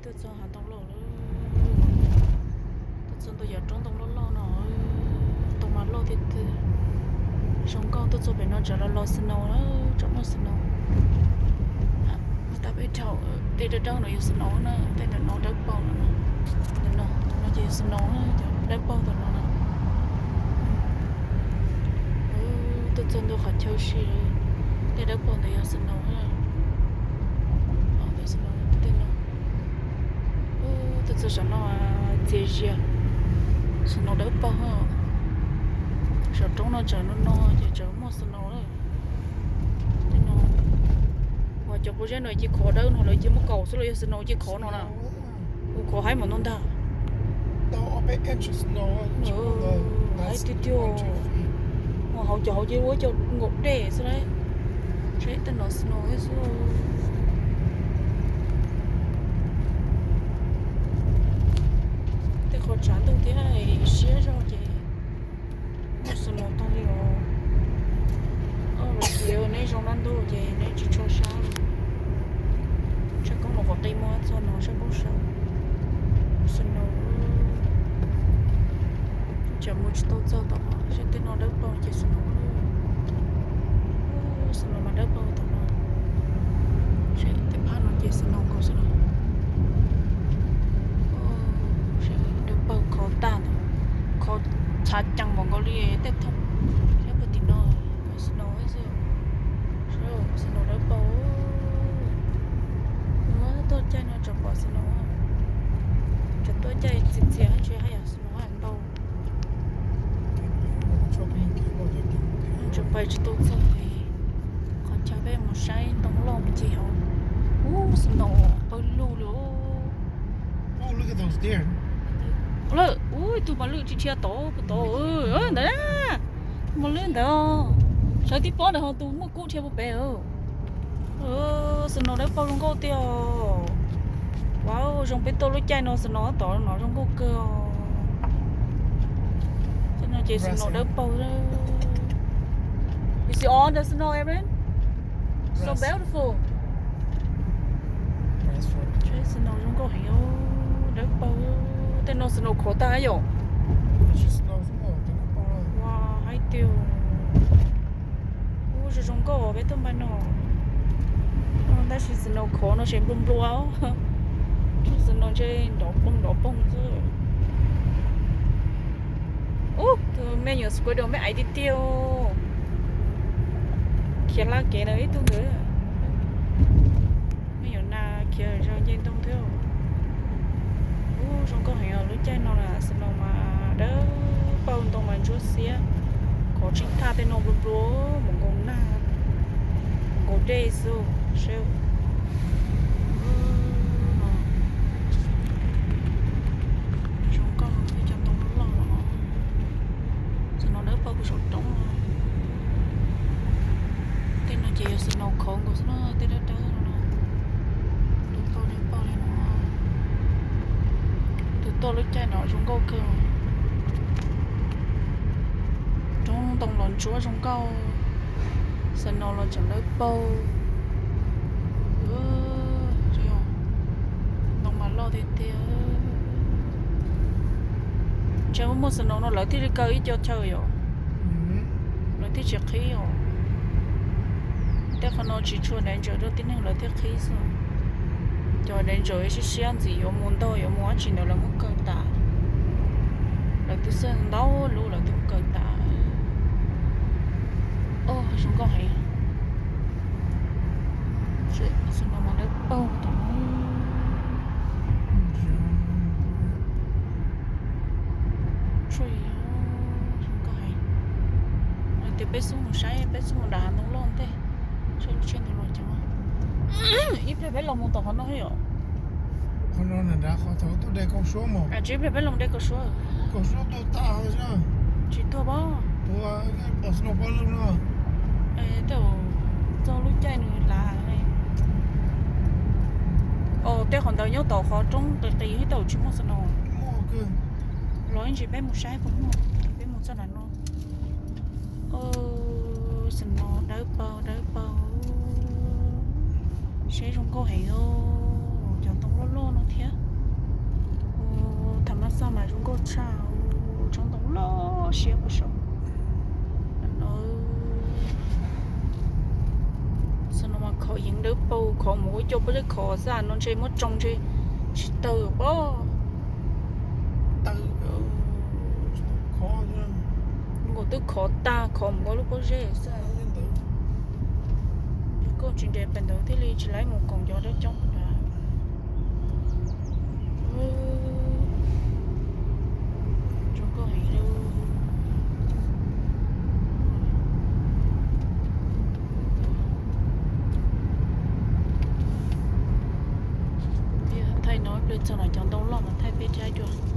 Tuaj txog hav ntoo loj lawm. Tuaj txog ntua yog roob ntoo loj loj no, ntoo mas loj tiag tiag. Zoo nkauj, tuaj txog pem no tsam los los snow na, tsam muaj snow. Tau peb dhau, tej dawb dawb no yog snow na, tej ntawm no dawb paug no, ntawm no, ntawm no ces yog snow na, cov dawb paug ntawm no na. Tuaj txog ntua qhov chaw si, tej dawb paug ntawd yog snow na. Tej no, tuaj txog saum no txias zias, snow dawb paug. Saum roob no tsam no no ces tsam muaj snow lawm. Tej no, uas cov quav zeb no cia khov dawb no lawm, cia muab kaus xwb los yog snow cia khov no na. Ua khov haib mus no ntag. Haib tiag tiag. Ua hauv cov hauv cia ua cov nkaum dej xwb lauj. Seb tej no snow xwb. Tej qhov tsav ntuj thiab siab zog ces muaj snow tag li os. Ua li neb zoo dab ntub ces neb tsis tshua sab li. Sab koob los qhov qi muaj txog no sab koob sab. Snow. Tsam mus tsis tau txog tom no, seb tej no dawb paug ces snow. Snow mas dawb paug tom no. Seb tej phab no ces snow nkaus xwb no. Dawb paug khov tag ntawd, khov txhav cees npaum nkaus li tej thooj. Sab puag tim no snow xwb. Snow dawb paug. Tuaj caij no tsam pom snow. Tsam tuaj caij txias txias ntshe haj yam snow haj yam ntau. Tsam pais tsis tau txog li. Qhov chaw peb mus saib ntoo loj mus ncig hauv. Ub, snow pawg lug li. Lawm, ub, tus mos lwj tsis dhia tod puag tod ntawd. Mos lwj ntawd, sawv tib pob ntawd ho tus muaj kub dhia puag pem. Snow dawb paug zoo nkauj tiag. Wow, zoo peb tuaj lub caij no snow tod no zoo nkauj kawg. Tej no ces snow dawb paug. You see all the snow, Aaron? So beautiful. Snow zoo nkauj heev, dawb paug. Tej no snow khov tag yom. Ua haib tiag. Ub, zoo zoo nkauj peb tuaj npaum no. Tab sis snow khov no tseem nplua nplua. Snow ntshe nrov poog nrov poog xwb. Ub, tus me nyuam squirrel me aiv tiag tiag. Khiav laj kev na ib tug ntawd. Me nyuam nas khiav zog nce ntoo thiab. Ub, zoo nkauj heev os lub caij no na, snow mas dawb paug ntoo mas ntsuab xiab. Khov tseeb thaj tej no nplua nplua mus nkaus nag, nkaus dej xwb seb. Zoo nkauj ib co ntoo loj loj no. Snow dawb paug puag saum roob no. Tej no ces yog snow khov nkaus xwb na, tej dawb dawb no. Dawb paug dawb paug li no. Tus tuaj lub caij no zoo nkauj kawg. Roob ntoo los ntsuab zoo nkauj. Snow los tseem dawb paug. Ntoo mas loj tiag tiag. Ntshe muaj muaj snow no lawv thiaj li kaw ib co chaw yom. Lawv thiaj tsis qhib os. Tej qhov no tsis tshua danger rau tib neeg lawv thiaj qhib xwb. Cov danger siab siab ntxim yuav mus ntog yuav mus dab tsi ntawd lawv muab kaw tas. Lawv twb xwb ntau lub lawv twb muab kaw tas. Zoo nkauj heev. Snow mas dawb paug tom no. Tshuav zoo nkauj heev. Hais tias peb xub mus saib, peb xub mus nram hav ntoo loj ntej, saib lub tsheb ntoo los coob. Ib pliag peb los mus tom qhov no yom. Qhov no nram qhov thaum tuaj de kaus suab mas. Tsis ib pliag peb los de kaus suab. Kaus suab tuag tag xwb. Tsis tuag pob. Tuag, pom snow pawg lug no. Tej zaum txog lub caij nws lav. Os, tej qhov ntawd nyob tom qhov roob qis qis thiab, tej zaum tsis muaj snow. Los ib ntsis peb mus saib puas muaj, peb mus txog nram no. Snow dawb paug dawb paug, saib zoo nkauj heev os, cov ntoo loj loj no thiab. Tshaj, tsob ntoo loj siab puag saum no. Xwb no mas khov yeev ntawd paug khov mus ua coj pob zeb khov xwb no ntshe muab tsoo ntshe tsis tawg pob. Nkaus twb khov tag khov mus ua lub pob zeb xwb. Koj tsis nres pem ntawd thiaj li tsis laib mus koom cov dawb coob ntawd. Zoo nkauj heev li. Thaij no ib pliag txog no cov ntoo loj mas thaij peb tsaib dua.